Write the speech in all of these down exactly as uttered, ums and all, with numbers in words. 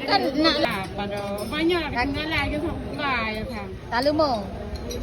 Kan nak lah, pada banyak lah ketinggalan ke, sok buka ya kan. Taleumo.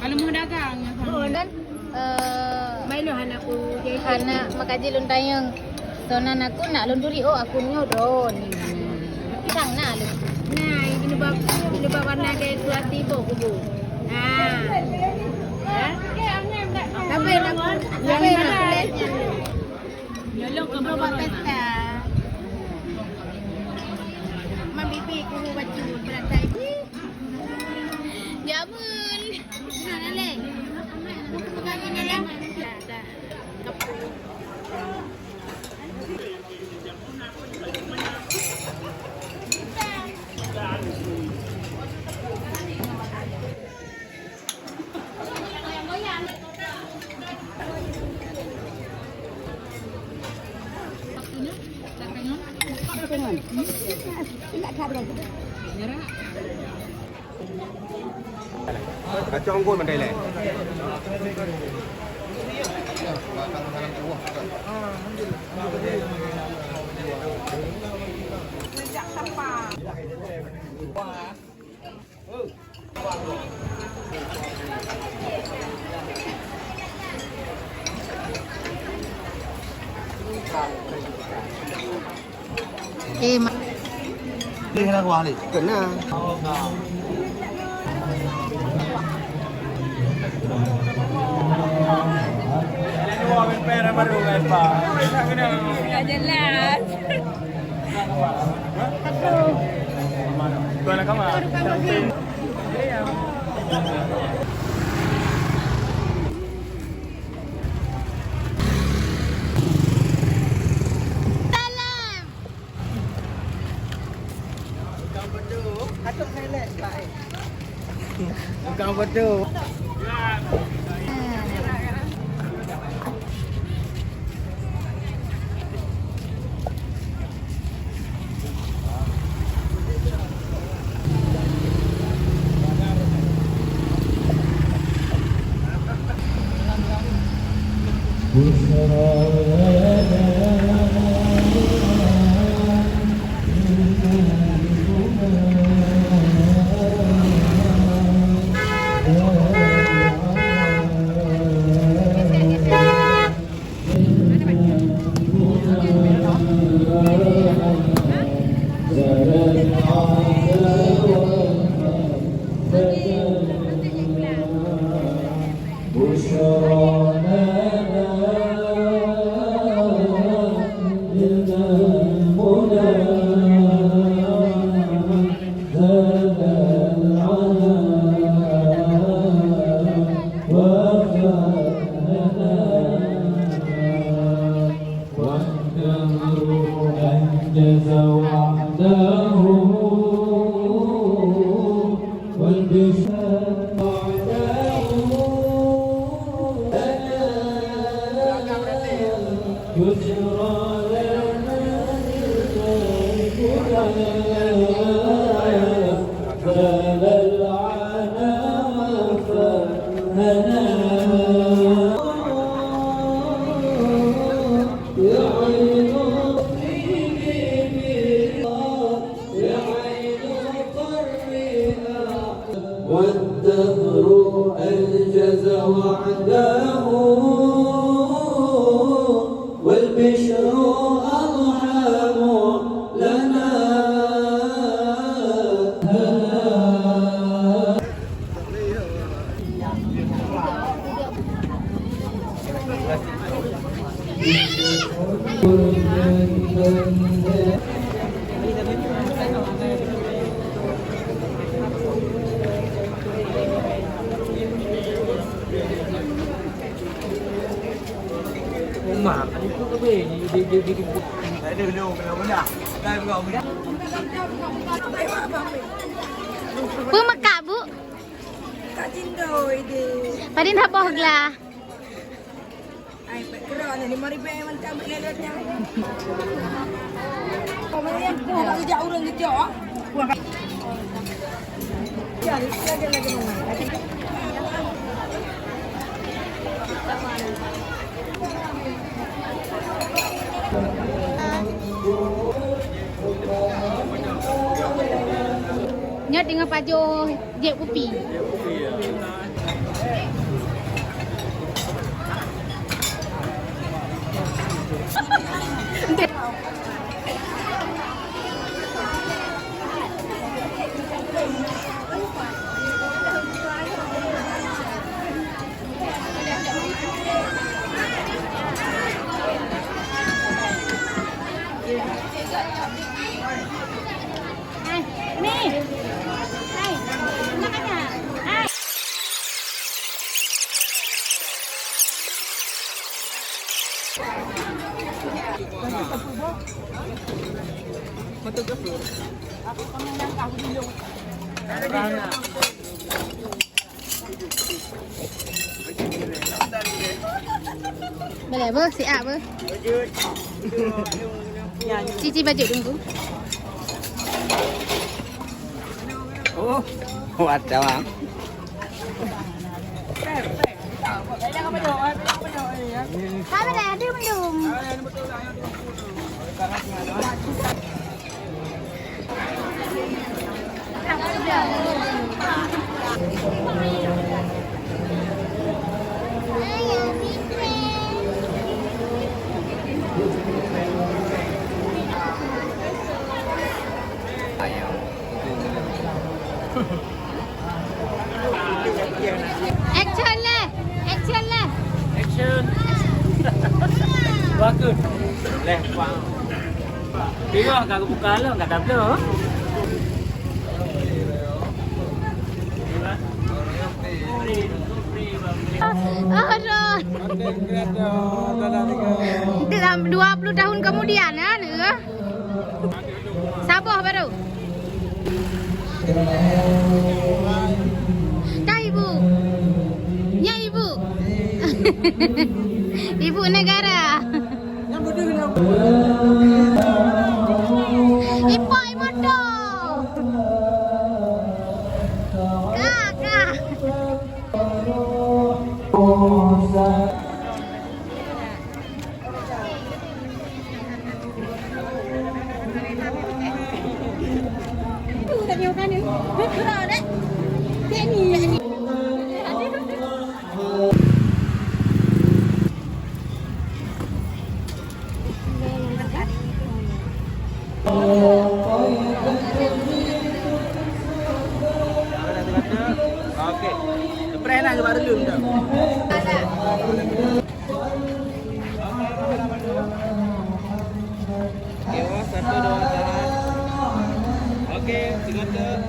Taleumo dagang ya kan. Kan, eh, mai lôn hana ku jadi. Hana meukaji lôn tanyong. Sonan aku nak lôn turi, oh, aku nyoe drone. Sang na lôn. Nah, ini bab, ini bab warna kayak suati bok kubu. Nah. Tapi nak, tapi nak. Nyolong ke bawah pesta. Mak bibi kubu baju beratai. Jamun. Nah, leh. Bukan gini, leh. Dah, dah. Kacang ungkul mandai leh. Eh, ma- Dia kena kuah ni. Kena. Nggak jelas. Salam. Tukang foto. والدهر أنجز وعده والبشرى وعده بشرى لنا زال العنا وفاء والدهر أنجز وعده والبشر أضحى معلنا. Peue meukat, Bu? Padin saboh glah? Ai, bèk keudroe nyan, lima ribèe mantong bèk lé lheueh nyan. Pokoknya, oh, bak geujak ureueng geucok, ah. Buang. Jan, lagi, lagi, lagi. Nyoe teungoh pajoh jép kupi. Hai, ni. Hai, nak kata? Hai. Boleh, beuh, siap, beuh. Cici baju tunggu. Oh, wadah, Bang. Halo, dah ada belum? Action lah! Action lah! Action! Bagus. Leh, Bang. Tengok, ka buka lah, ka dah bloe. Aduh. Dalam dua puluh tahun kemudian, kan? Saboh baru. Kah ibu? Nya ibu. Ibu negara. Ipok imoto. Kah, kah. Okey. Preh lah sebab reuleueng dah. Okey, oh, satu, dua, tahan. Okey, tiga, empat.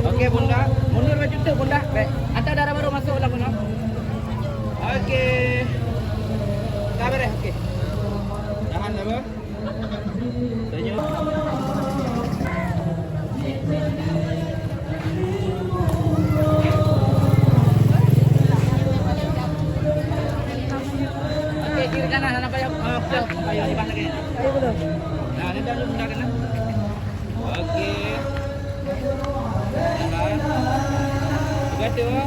Okey, Bunda. Mundur baju tu, Bunda. Baik. Hantar dara baru masuk lah, Bunda. Okey. Dah beres, okey. Tahan, apa? Senyum. Okey, kiri kanan, hana payah, ah, payah, payah, libat lagi. Nah, ni dah, dah kena. Okey. Jalan. Tiga, dua.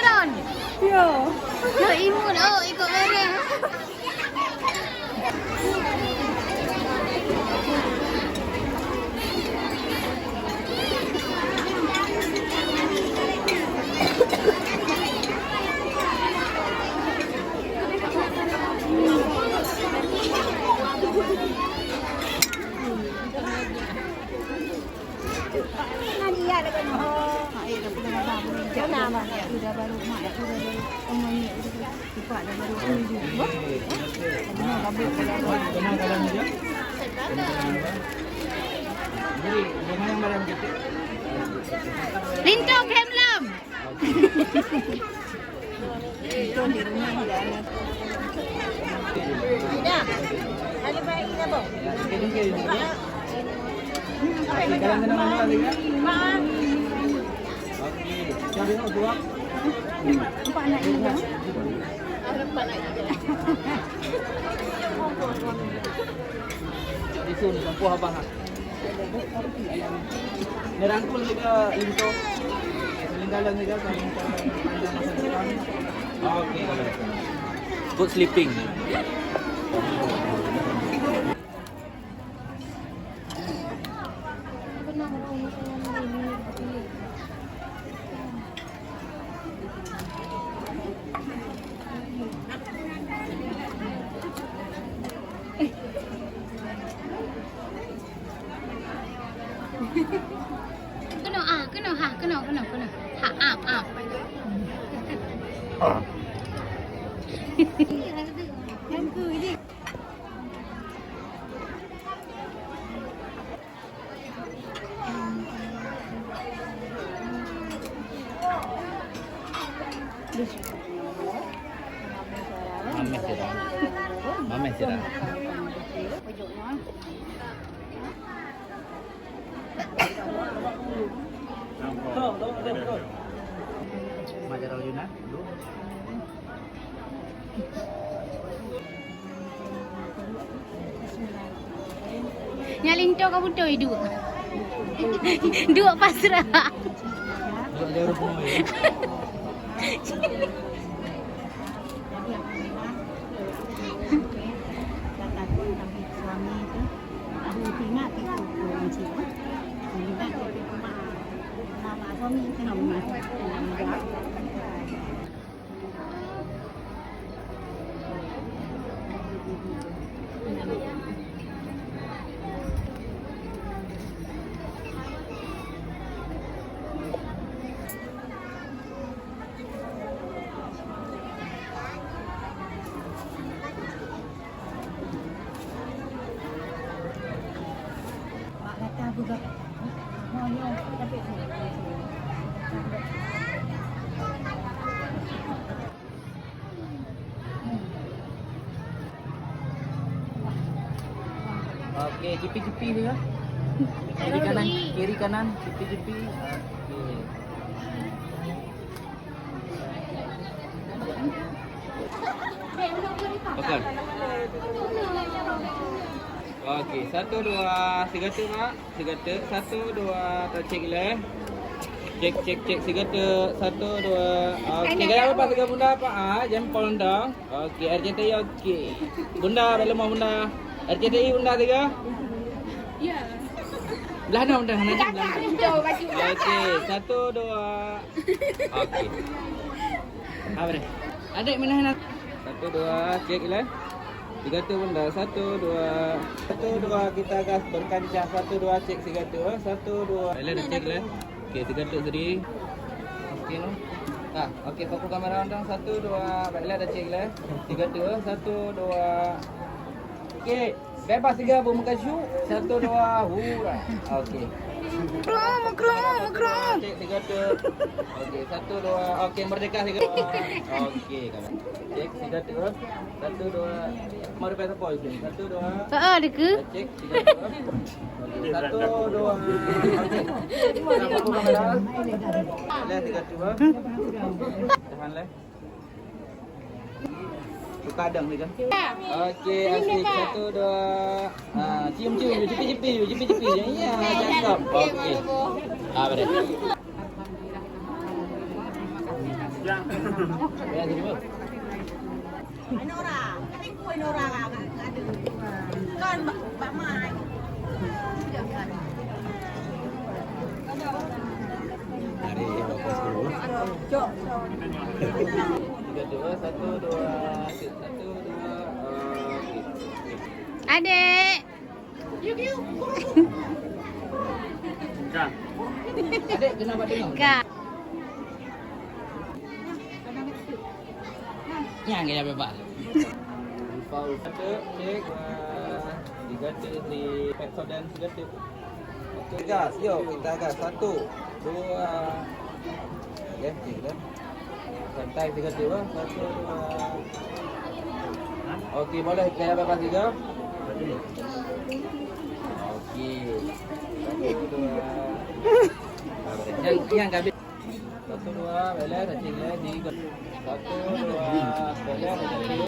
Ron. Yo. Lo imun, oh, ikut merah. Linto khem lom. Isun, tempuh abang, ha. Dirangkul juga linto. Saling dalam juga, saling dalam masa depan. Oke, kalau itu. Good sleeping. Keunoe, ah, keunoe, ha, keunoe, keunoe, keunoe. Ha, ah, ah. Mameh sira. Mameh sira. Mak jalan Yuna, dulu. Nyang linto ka beutôi duek. Duek pasrah. Duek dia orang penuh, ya. Oke, cipi-cipi juga. Kiri kanan, kiri kanan, cipi-cipi. Oke. Oke. Oke, satu, dua, tiga tu, Mak. Sigoe teuk, satu, dua, ta cek ilèe. Cek, cek, cek, sigoe teuk, satu, dua. Oke, gaya apa sigoe bunda, Pak? Ah, jempol dong. Oke, R C T I oke. Bunda, bèk leumoh bunda. R C T I bunda tiga. Ya. Belah na bunda, na cek belah na. Oke, satu, dua. Oke. Apa deh? Adek mana nak? Satu, dua, cek ilèe. Sigateuk benda, satu, dua. Satu, dua, kita gas berkancah. Satu, dua, cek sigateuk, eh. Satu, dua. Boleh dicek lah. Okey, sigateuk tadi. Okey, no. Ah, okey, fokus kamera undang. Satu, dua. Baiklah, dah cek lah. Sigateuk, eh. Satu, dua. Okey, bebas tiga bu muka syuk. Satu, dua, hura. Okey. Makro, makro, makro. Cek sigateuk. Okey, satu, dua. Okey, merdeka sigateuk. Okey, kawan. Cek sigateuk. Satu, dua. Mari, pasal pol. Satu, dua. Ha, ada ke? Cek sigateuk. Okey, satu, dua. Okey. Sama kamera. Boleh sigateuk. Tahan lah. Tukar dong ni kan. Okey, asik. Satu, dua. Ha, cium, cium. Cipi, cipi. Cipi, cipi. Ya, cakap. Okey. Ha, boleh. Ya, terima. Dari bapak sepuluh. Tiga, dua, satu, dua, satu, dua. Adik. Adik, kenapa tengok? Kak. Nyang gaya bebas. Lupa, lupa. Cek, cek. Wah, tiga, tiga, tiga. Pepsodent tiga, tiga. Okey, gas. Yuk, kita gas. Satu, dua. Okey, okey, dah. Santai tiga, tiga. Satu, dua. Okey, boleh. Gaya bebas tiga. Okey. Satu, dua. Yang, yang habis. Satu, dua, belah, dah tinggal tiga. Satu, dua, belah, dah tinggal.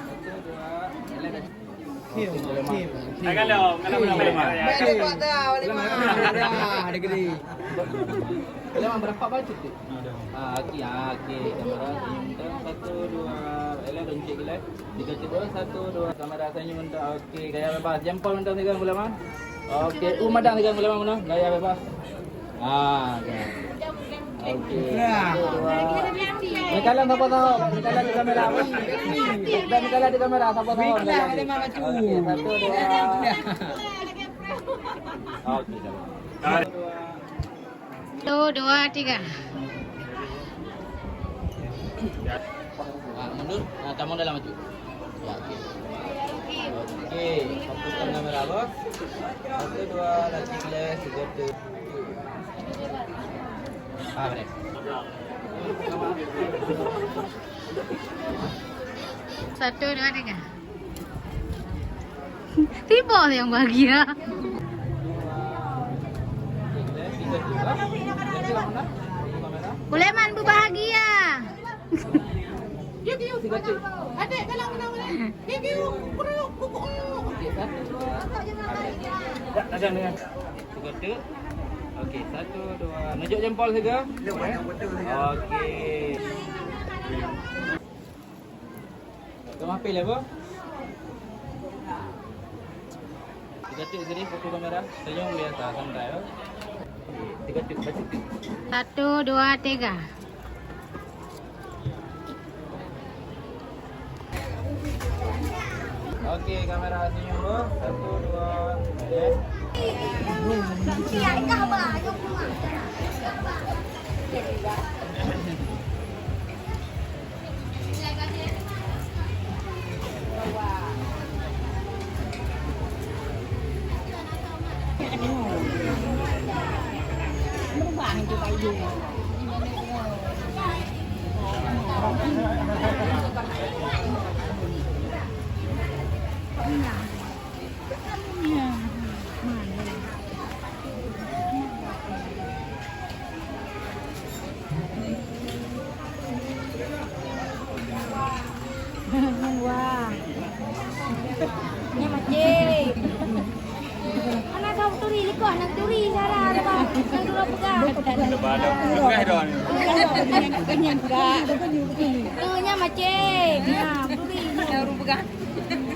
Satu, dua, belah, dah tinggal. Okey, boleh, Mak. Okey. Dah kalau, kalau, kalau, kalau, kalau. Boleh, Mak. Dah, boleh, Mak. Dah, dah gede. Boleh, Mak, berapa baca tu? Ah, okey, ah, okey. Kamera senyum dah. Satu, dua, belah, dah cek gila. Tiga, tiga, satu, dua. Kamera senyum dah. Okey, gaya bebas. Jempol mentang tiga, boleh, Mak? Okey, uh, madang tiga, boleh, Mak, mana? Gaya bebas. Ah, okey. Okey. Satu, dua. Meukalan sapa sahom? Meukalan di kamera, apa? Dan meukalan di kamera, sapa sahom? Okey, satu, dua. Okey, dah. Satu, dua, tiga. Ah, mundur. Ah, kamu dalam maju. Ya, okey. Okey, fokuskan kamera, bos. Satu, dua, lagi leh, tiga, dua. Ah, boleh. Satu, dua, tiga. Tiba yang bahagia. Sulaiman berbahagia. Dia, dia, tiga, tiga. Adik, dalam, dalam, dalam. Dia, dia, perut, pokok. Okey, satu, dua. Tak, tak, jangan, jangan. Tiga, tiga. Okey, satu, dua. Nunjuk jempol tiga. Okey. Kau mampir lah, Bang. Tiga tik sini, fokus kamera. Senyum biasa, santai, ya. Tiga tik, tiga tik. Satu, dua, tiga. Okey, kamera senyum, Bang. Satu, dua, eh. Wah. Nyan macam. Anak kau turi, lekoh nak turi, Sarah, lekoh. Nak turi pegang. Lepas tu, pegang dah ni. Kenyang, kenyang, Kak. Tu, nyan macam. Nah, turi. Nak turi pegang.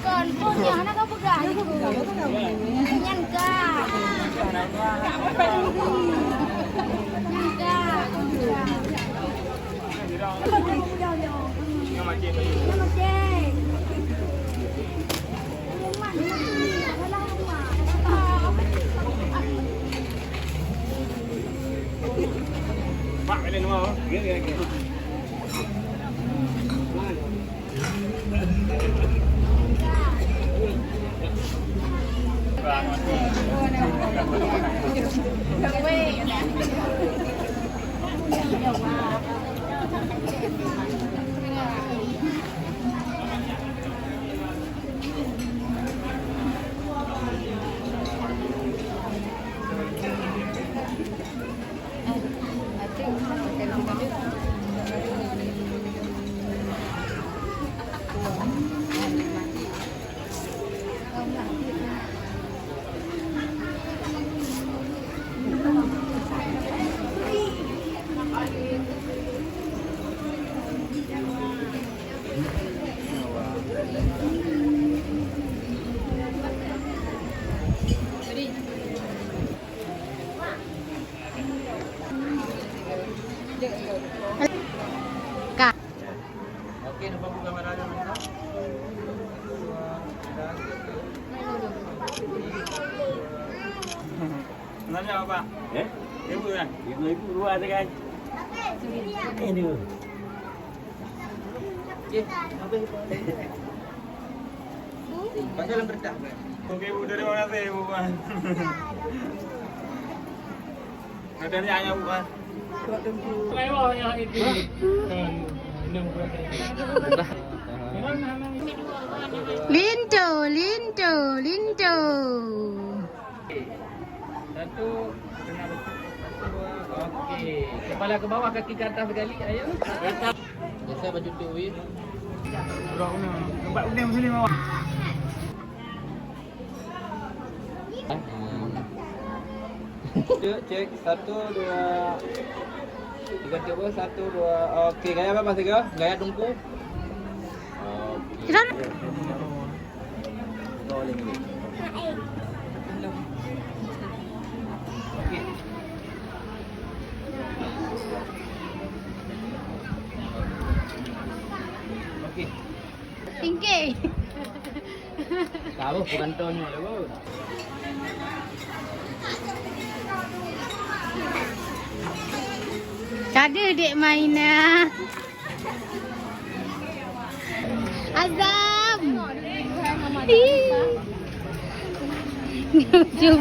Kon, kon nyan hana kau peugah. Nyan ka. Nyan ka. Nyan macam. Ka. Nanya apa? Eh? Ibu kan? Ibu-ibu dua tu kan? Ini. Okey, habis. Pasal dalam kertas, Bang. Okey, Bu, terima kasih, Bu, Bang. Ada ni ayah, Bu, Bang. Linto, linto, linto. Satu, satu, dua, okey. Kepala ke bawah, kaki ke atas sekali, ayo. Biasa baju tu, Wi. Nampak kuning sini, bawah. Cek, cek. Satu, dua. Tiga, tiga, satu, dua. Okey, gaya apa, Mas Tiga? Gaya tungku. Okey. Di sana. Okey. Okey. Tinggi. Tahu bukan Tonyo lah, Bu. Kada dek main ah. Azam. Ih. Lucu.